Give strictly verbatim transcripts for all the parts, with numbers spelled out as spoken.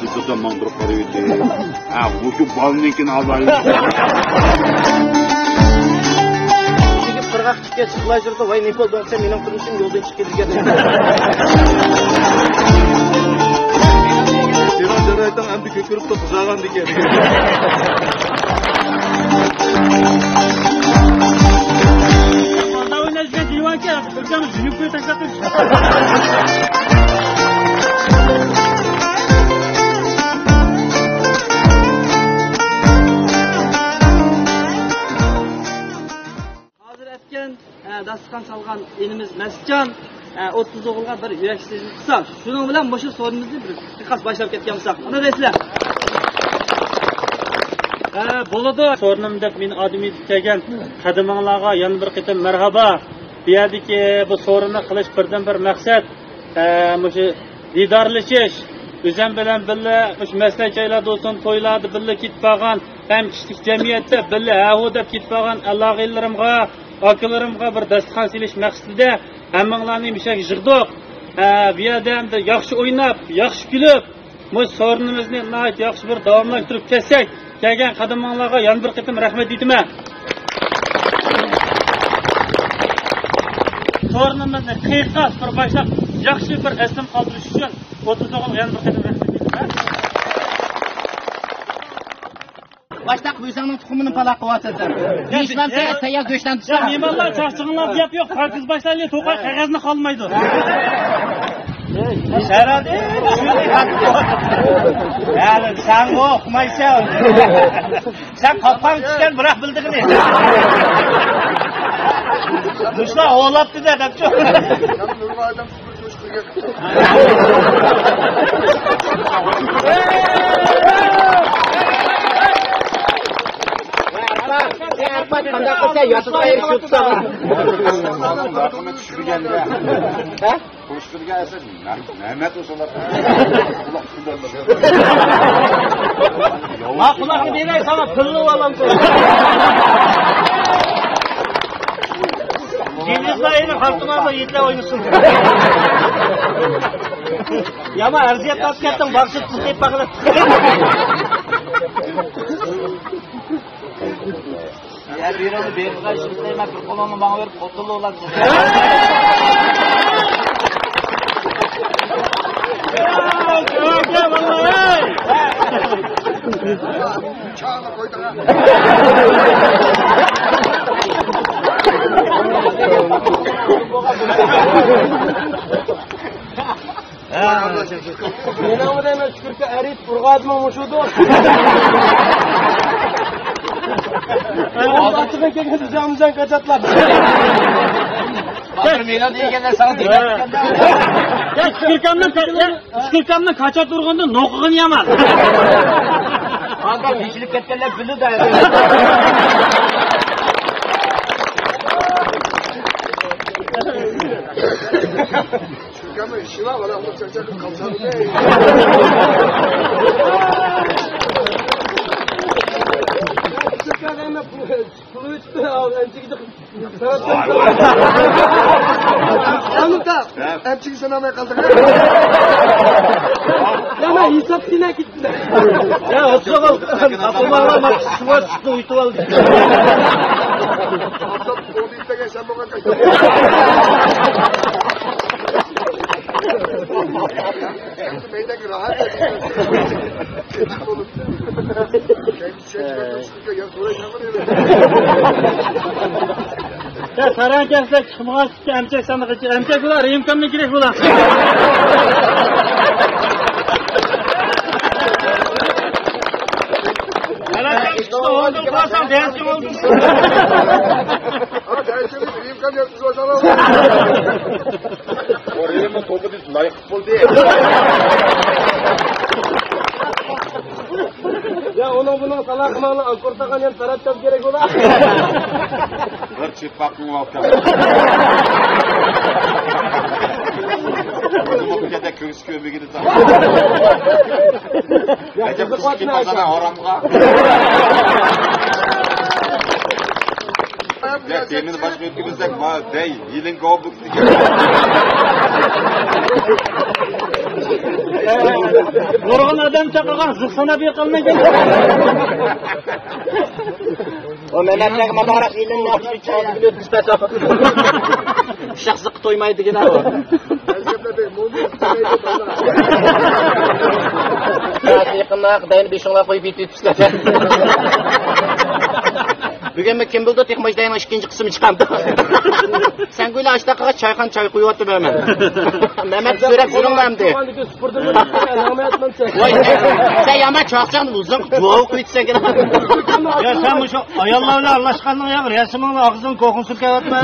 دۇكىدا ماڭدۇرۇپ قارىۋىدى. ھە، مۇشۇ بالىنىڭكىنى ئالايلى. چىقىپ قىرغاق چىقىپ كەتسە، خۇلاي جۇردا، ۋاي، نېمە بولدۇڭ دېسە، مېنىڭ تۇرمۇشۇم يولدىن چىقىپ كېتىپ كەتتى. سېنىڭ جارايتىڭ ئەمدى كۆكىرىپتۇ، قىزارغان دېگەن. ئانداۋ ئويناش دېگەن دىۋانكە، بىر جان جۈنۈپ كۆي تاشلاپ. ھازىر ئەتكەن، ئە، داستىخان سالغان ئىنىمىز مەستجان، ئە، ئوتتۇز ئوغۇلغا بىر يۈرەك سېزىم قىلسا، شۇنىڭ بىلەن مۇشۇ سورۇنىمىزنى بىر قىسقاچە باشلاپ كەتكەن بولساق، ئۇنى دەيسىلەر. ئە، بولىدۇ. سورۇنۇم دەپ مېنى ئادىمى كەلگەن قەدىمىڭلارغا يەنە بىر قېتىم مەرھابا. بۇ يەردىكى بۇ سورۇننى قىلىش بىردىنبىر مەقسەت، ئە، مۇشۇ دىدارلىشىش، ئۆزۈم بىلەن بىللە مۇشۇ مەسلەك جايلاردا بولسۇن، تويلاردا بىللە كېتىپ بارغان، ھەم كىشىلىك جەمئىيەتتە بىللە ھەۋۇ دەپ كېتىپ بارغان ئالاقىلىرىمغا، ئاكىلىرىمغا بىر داستىخان سېلىش مەقسىتىدە ھەممىڭلارنى مۇشۇ يەرگە يىغدۇق. ئە، بۇ يەردە ئەمدى ياخشى ئويناپ، ياخشى كۈلۈپ، مۇشۇ سورۇنىمىزنى ناھايىتى ياخشى بىر داۋاملاشتۇرۇپ كەتسەك، كەلگەن قەدىمىڭلارغا يەنە بىر قېتىم رەھمەت ئېيتىمەن. سورۇنىمىزنى قىيقاس بىر باشلاپ، ياخشى بىر ئەسلىمە قالدۇرۇش ئۈچۈن ئوتتۇز ئوغۇلغا يەنە بىر قېتىم رەھمەت ئېيتىمەن. باشلاق ئۆزۈڭنىڭ تۇخۇمىنى پالاق قىلىۋاتىسەن. ھېچنەمسە تەييار گۆشتىن يا، تۇتسا. مېھمانلار چاقچىقىڭلار دەپ يوق، پاكىز باشلايلى، توقاي قەغەزنى قالمايدۇ. شەرەدى، يا، سەن ئۇقمايسەن. سەن قاپقان چۈشكەن، بىراق بىلدىغىنى. مۇشۇلار ئوۋلاپتۇ-دە، دەپچۇ. قانداق قىلسا ياتىدىغان يېرى شۇ تۇتسا. ھە؟ قوشقىلىگە ئەسەر نەمەت ئوسالار. ھا، قۇلاقنى بېرەي ساڭا، پىلنى ئالامسەن. يىللىقلار يەنە خالتىمازدا يېتىلەپ ئوينىسۇن. يامان ئەرزىيەت تارتىپ كەتتىڭ، باغچە تىزلىپ باقىلى. يا بىرىڭنى بېرىدىغان ئىشىم دەيمەن، بىر قولۇڭنى ماڭا بېرىپ، قوتۇللا ئۇلار. چاغلا قويدۇڭ. مېنىڭمۇ دەيمەن، چۈكۈركە ئەرىيىپ ئۇرغادىمۇ مۇشۇدۇ. ئاچىقىڭ كەلگەندە جانمىجان كاچاتلار. باتۇر مېنىڭ دېگەنلەر ساڭا دېمەپتىكەن-دە. يا، چۈكۈركەمنىڭ كا-، يا، چۈكۈركەمنىڭ كاچات ئۇرغىنىدىن نوقۇغىنى يامان. ئانداق تېشىلىپ كەتكەنلەر بىلىدۇ. چۈكۈركەمنىڭ ئىشى بار، بالا ئۇنى چاقچاق قىلىپ قالسا. پۇلى ئۆتۈپتۇ، ئەنچىكىدە. ئەمىتا، ئەمچىكى ساناماي قالدىڭ. يا، مەن ھېساب سېنى كېتىپتىمەن. يا، ئوتساغال، ئاپامغا شۇڭا چۈشتى، ئۆيتۈۋالدى. يا، ساراڭ كەلسە چىقمىغان سۈتكە ئەمچەك ساندۇقى، ئەمچەك بۇلار، رېيىمكامدىن كېرەك بۇلار. ئانا، ئىشتىن ئورنىدىن قالساڭ، دەرسكە بولدى. ئورنىمۇ توپىدىن لايىق بولدى. يا، ئۇنىڭ بۇنىڭ سالاقىنىڭ ئاكۇرتاغان يەر تاراتچام كېرەك بولا. بىر چېپىپ قېلىۋاپتۇ. بۇ كەدە كۆرسە كۆرمىگىنى تاپتى. يا، ئەجەب قىزىقاتنى قىزىقىپ قالغان ھارامغا. يا، تېمىنى باشقا يۆتكىمىزدەك، ما، دەي، يېلىن گاۋ بۇكتىكەن. ئادەم چاقىرغان زىق ساناپ يېقىلمىدى. ئۇ مەمەتلەرگە مۇبارەك يىلىنى ئاچۇپ چاقىرىپ ئۆتكۈزۈپ بەرسە. ئۇششاق زىققا تويمايدىغىنە. يېقىنراق دەينى بېشىڭلار قويۇپ يېتىپ. بۈگۈنمۇ كىم بىلىدۇ، تېخى مۇشۇ دەينىڭ ئىككىنچى قىسمى چىقامدۇ. سەن گويلا ئاشتاقىغا چايخانا چاي قۇيۇۋاتىمەن مەن. مەمەت سۆرەپ يۈرۈڭلار ئەمدى. ۋاي، سەن يامان چاقچاقنى ئۇزۇن قىلىپ جۇۋاۋ قويۇپسەن. يا سەن مۇشۇ ئاياللار بىلەن ئارىلاشقاننىڭ يا رەسىمىڭنى ئاغزىڭ كوكۇن سۈركەۋاتما.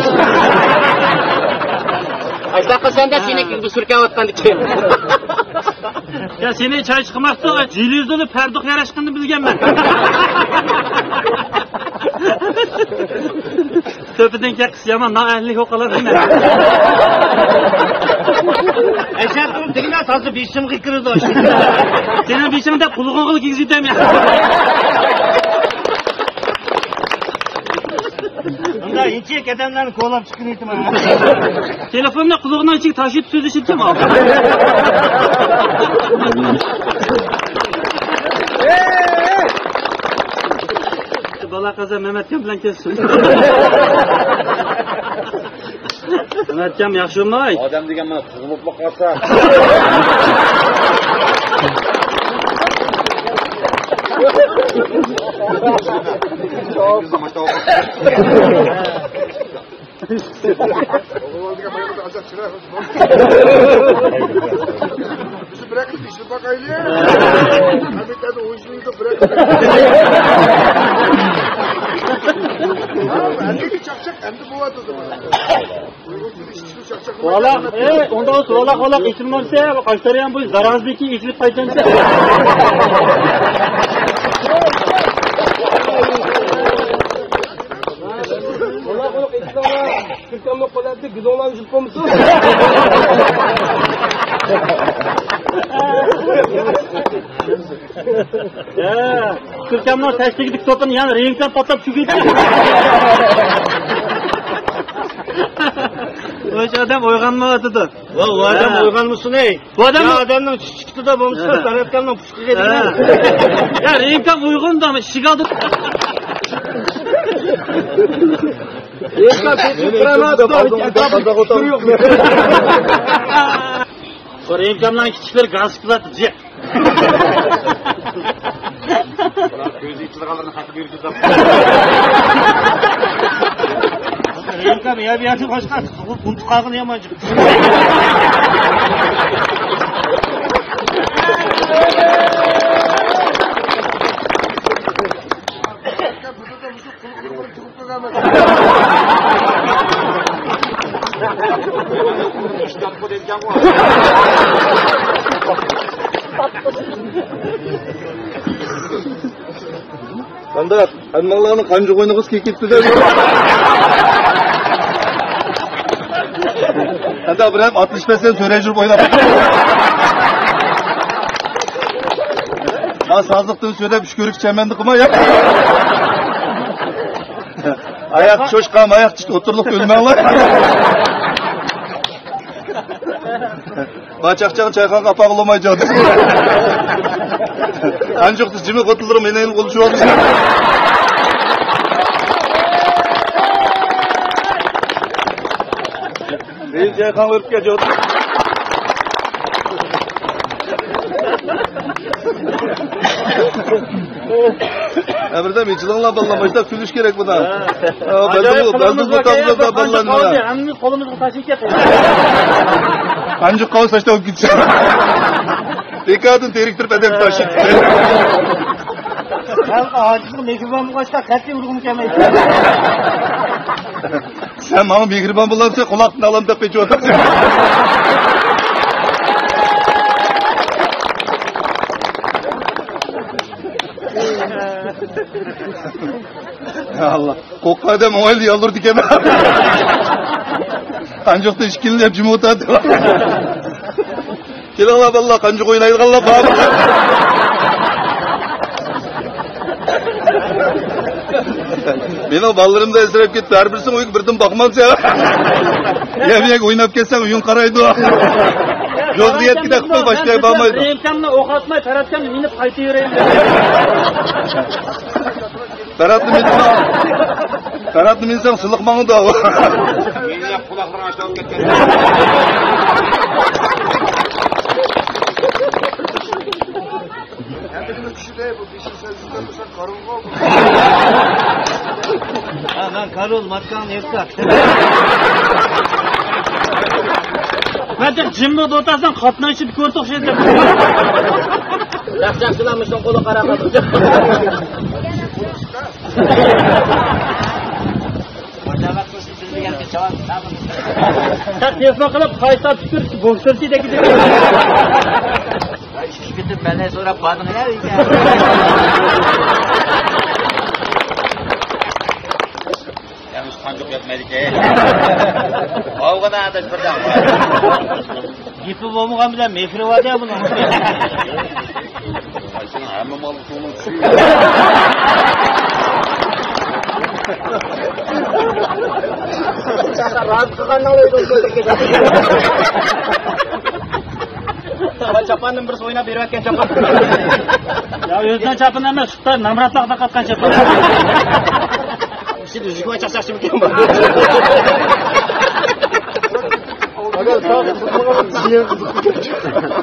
ئاشتاققا سەندە سېنىڭكىگە سۈركەۋاتقاندىكىن. يا سېنى چاي چىقماقتا جىلىزۇنى پەردۇق ياراشقىنىنى بىلگەنمەن. تۆپىدىن كەل قىس يامان نائەھلى بولۇپ قالار دېمە. ئەشەدۇ دېگىنە سازى بېشىمغا كىرىدۇ. سېنىڭ بېشىڭدا قۇلىقىڭغا كىرگۈزۈپ يېتەم يا. ئۇنداق ئىنچىكە ئادەملەرنى كولاپ چىقىپ كېتىمەن. تېلېفوننى قۇلىقىنىڭ ئىچىگە تاشلاپ سۆزلىشىدىكەن. بالا قازا مەمەتجان بىلەن كەلسۇن. مەمەتجان ياخشىمۇ؟ ئادەم دېگەن مانا تۇغۇلۇپلا قالسا. بىز بىر ھەققىدە تېشىپ باقايلى. ھەممىكەدە ئويۇشمىدۇق بىر ھەققىدە. ھەممىكى چاقچاق ئەمدى بولۇۋاتىدۇ. ئۇيغۇر تىلى ئىشلىتىش چاقچاق. ۋالا، ئۇنداق بولسا ۋالا، ۋالا ئېچىلمامسە، قاشتاريان بويى زارازدىكى ئېچىلىپ قايتامسە. ۋالا، ۋالا ئېچىلمامسە. تۈركەمنىڭ قولى ئەتتى، گۈزۈڭلارنى يۇتۇپ قويمىسۇن. يا، تۈركەمنىڭ تەشتىكىدىكى توپىنى يەنە رېيىنكا پاتلاپ چۈگۈپ. ئۇ ئادەم ئويغانمايۋاتىدۇ. ۋا، ئۇ ئادەم ھە. ئويغانمىسۇن، ئەي. بۇ ئادەم يا ئادەمنىڭ چىقىدۇ بولمىسا، ھە. تاراتكاننىڭ پۇشقىغا ھە. يا، رېيىنكا ئويغاندۇ، ئىشىك ئالدى. رېيىنكا كېتىپ تۇرامدۇ، قازاق ئوتاق. رېيىنكامنىڭ كىچىكلىرى گاز قىلاتتى، جىق. كۆزى ئېچىلغانلارنىڭ ھەققى بېرىدۇ دەپ. رېيىنكام يا بۇ يەردە باشقا ئۇنتۇپ قالغىنى يامان جىق. قانداق؟ ھەممىڭلارنىڭ قانجۇق ئوينىغۇسى كېلىپ كېتىپتۇ-دە. قانداق بىرەر ئاتمىش پەسەنت سۆرەي جۈرۈپ ئويناپ. ھا، سازلىقتىن سۆرەپ ئۈچ كۆرۈك چەمەندە قىلماي. ئاياق چوشقام، ئاياق چىت ئوتتۇرىلىق ئۆلمەڭلار. ما چاقچاق چايخانىغا ئاپارغىلى بولمايدۇ. ئانچۇقتا جىمى خوتۇنلىرىم مېنى قوللىشىۋاتىدۇ. مېنى چايخانىغا ئۆرۈپ كەتىۋاتىدۇ. ھە، بىردەم ئېچىلىڭلار، بالىلار، باشلاپ سۈرۈش كېرەك بۇدا. ھە. ھە، بەلدىم، بەلدىم قىلىمىز، بۇ تاغدا بالىلار نېمە؟ ھەممىمىز قولىمىزغا تاشلىشىپ كەتتۇق. قانجۇق قاۋا ساچتا بولۇپ كېتىشى. دېكادىن تېرىكتۈرۈپ ئەدەم تاشلاپ. خەلق ئاجىزلىق مېھرىبان بولغاچقا قەتئىي ئۇرغۇم كەلمەيدۇ. سەن ماڭا مېھرىبان بولامسەن، قۇلاقتىن ئالام دەپ قېچىۋاتامسەن. يا ئاللا، قورققان ئادەم ئوڭايلا يالۋۇرىدىكەن. قانجۇقتا ئىككىلىنىپ جىم ئولتۇراتتى. كېلىڭلار بالىلار، قانجۇق ئوينايدىغانلار بار. مېنىڭ بالىلىرىمدا ئەسىرەپ كەتتى، ھەر بىرسىنىڭ ئۆيىگە بىردىن باقمامسەن. يەم يەك ئويناپ كەتسەڭ ئۆيۈڭ قارايدۇ. يولدا يەتكىدەك قىپا باشقا بارمايدۇ. رېمكامنى ئوق ئاتماي، تەرەتكەمنى مىنىپ قايتىۋېرەيلى. تەرەتنى مىنسەڭ، تەرەتنى مىنسەڭ سىلىق ماڭىدۇ. مېنىڭ قۇلاقلىرىڭ ئاچىلىپ كەتكەن. ھە، مەن كارول، ماتكاڭنى يىرتساق. مەن جىم بولدى ئولتۇرسام، قاتنايشىپ كۆرتۇق شۇ يەردە. ياخشى، ياخشىلار، مۇشۇنىڭ قولىغا قاراپ. سەن تېلېفون قىلىپ، قايسى سائەت چۈشتۈرۈپ بوشتۇرسىدەك ئىدى. ئىككى كۈتۈپ مەنە سوراپ باردىڭ يا ئۆيگە. يەنە قانچۇق ياتمايدىكەن. ئاۋغىنا ئاداش بىردەم. گېپى بولمىغان بىلەن مېھرى بار دە بۇنىڭ. سېنىڭ ھەممە مالغا كۆڭلۈڭ چۈشىدۇ. رازى قىلغاننىڭ ئۆيىدە ئولتۇرىدىكەن. چاپاننىڭ بىرسى ئويناپ بېرىۋەتكەن چاپان. يا، ئۆزىنىڭ چاپىنى ئەمەس، خىتاي نامراتلارغا تارقاتقان چاپان. ئىچىدە ئۈزۈك ۋە چاقچاقچىمىكىن بار.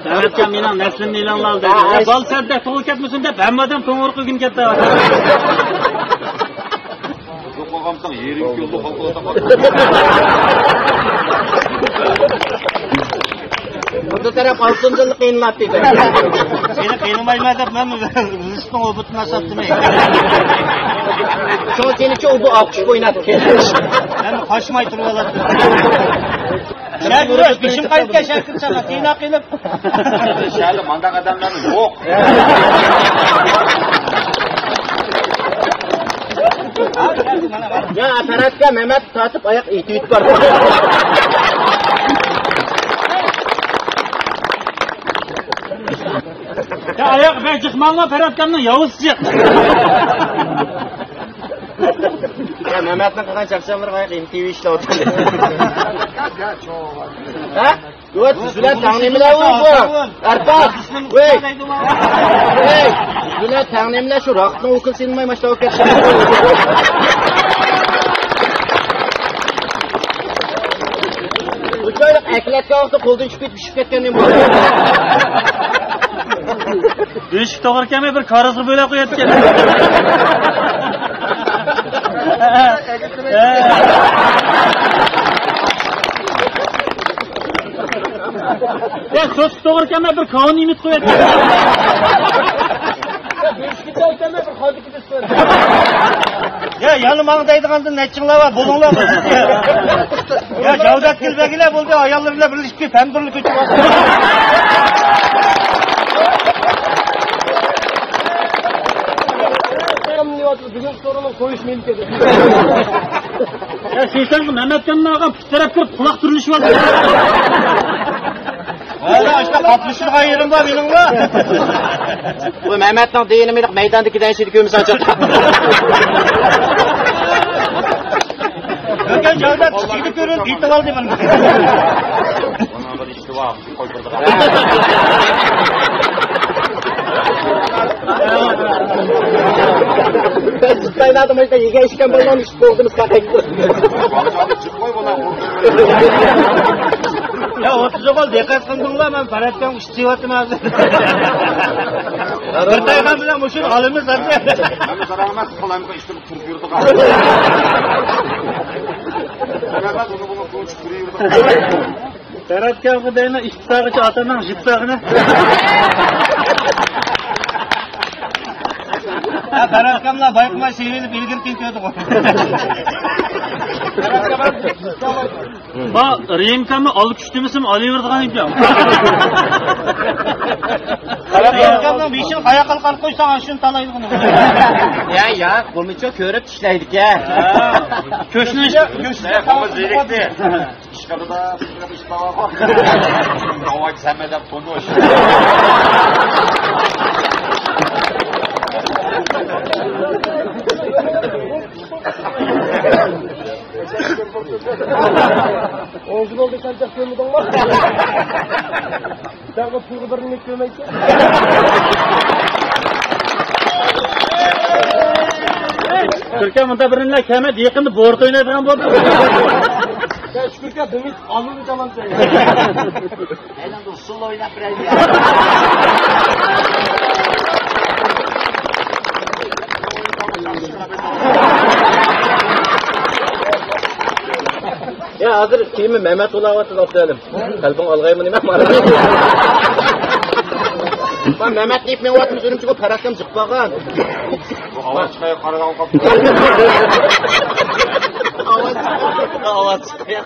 دەۋەتكەن مېنىڭ نەسلىمنى ئېلىڭلار دەيدۇ. يا، بالا سەندەك تۇغۇلۇپ كەتمىسۇن دەپ ھەممە ئادەم توڭۇرۇق ئۆگىنىپ كەتتى. يوق بولغانمىساڭ يېرىم كىلو خالتا. بۇ تەرەپ ئالتۇن جىللىق قىينىلاتتى. سېنى قىينىمايمەن دەپ مەن رىزقىڭ ئوبۇتىنى ئاشاتتىمەن. شۇڭا سېنىچە ئۇ بۇ ئاققۇچ ئويناپ كەلدى. مەن قاچماي تۇرۇۋالاتتىم. شەرقىرەش بېشىم قايتىپ كەل، شەرقىم ساقا، تىينا قىلىپ. شەھەردە مانداق ئادەملەر يوق. يا، ئەپەرەتكە مەمەت تارتىپ ئاياق ئېتىۋېتىپ بار. يا، ئاياق بەك جىق ماڭما، پەرەتكەمنىڭ ياۋۇز جىق. يا، مەمەتنىڭ قىلغان چاقچاقلىرىغا ئاياق ئېتىۋېتىشلەۋاتىدۇ. ھە؟ يوق، سىز بىلەن تەڭ نېمىلەر ئۇ بۇ؟ ئەرپاس! ۋەي! ۋەي! سىز بىلەن تەڭ نېمىلەر شۇ راقىتنىڭ ئوكۇل سېلىنماي ماشتا بولۇپ كەتتى. بۇ چايلىق ئەكلەتكەن ۋاقتى قولدىن چۈشۈپ كېتىپ پىشىپ كەتكەن نېمە بولدى؟ بۆشۈك توغرا كەلمەي بىر كارىزغا بۆلەپ قويۇۋەتكەن. يا، سوسكا توغرا كەلمەي بىر كاۋىنى يېمىتىپ قويۇۋەتكەن. يا، يەنە ماڭا دەيدىغاندىن نەچچىڭلار بار، بولۇڭلار. يا، جاۋدات كېلىپ بەرگىلى بولدى، ئاياللىرى بىلەن بىرلىشىپ كېلىپ، ھەم بىرلىك ئۆتۈپ. بۈگۈن سورۇننىڭ قويۇش مېنىڭكى. يا، سېسەنغا مەمەتجاننى ئالغان پۇت تەرەپ كىرىپ، قۇلاق تۈرلىشىۋالدى. ۋاللا، ئاشۇنداق قاتنىشىدىغان يېرىم بار مېنىڭمۇ. بۇ مەمەتنىڭ دېگىنى مېنىڭ مەيداندىكى دەنشىدە كۆرمىسەڭ چاتاق. كۆرگەن جايدا كىچىكىدە كۆرۈپ يېتىۋالدى مانا. بىز خىتايلاردا مۇشۇنداق يېگەن ئىچكەن بولغان ئىش بولدىمىز قاقايتتى. يا، ئوتتۇز ئوغۇل، دىققەت قىلدىڭلار، مەن پەرەتكەن ئىش سېۋەتتىم ھازىر. بىر تايغان بىلەن مۇشۇنى ئالىمىز ھازىر. مەن قاراڭمەن، قالايمىقان ئىشتىن تۇرۇپ يۈردى. تەرەتكەنگە دەيمەن، ئىككى ساغىچە ئاتىنىڭ يىپ ساغىنى. ھە، تەرەتكەملا بايقىماي سېلىنىپ ئىلگىرى كېتىۋاتىدىغۇ. ما رېمكامنى ئالا كۈچتىمىسىم ئالىۋېرىدىغان ئىدىم. رېمكامنىڭ بېشىنى قاياققا قارىتىپ قويساڭ، شۇنى تالايدىغىنى. يا، يا، بۇمىچۇ كۆرۈپ ئىشلەيدىكەن. كۆشنى ئىشقىلىدا ئىشلەۋاتقان. داۋاي سەمەدەپ تونۇش. ئون يىل بولدى، شۇنچە كۆرمىدىڭمۇ؟ دەرھال پۇلغا بىرنى كۆرمەيسەن. تۈركە مۇندا بىرنىلا كەمەت يېقىندا بورت ئوينايدىغان بولدى. يا شۈكۈركە، بىمىت ئالدىن چالامسەن. ئەلەمدە ئۇسسۇل ئويناپ بېرەيلى. يا ھازىر كېيىنمۇ مەمەت بولاۋاتىدۇ ئابدۇلىم. قەلبىڭ ئالغايمۇ نېمە؟ مەن مەمەت دەپ مېڭىۋاتىمىز، ئۈرۈمچىگە پەرەكەم جىق بارغان. بۇ ئاۋاز چىقايا، قارىغان قاپتۇ. ئاۋاز چىقايا.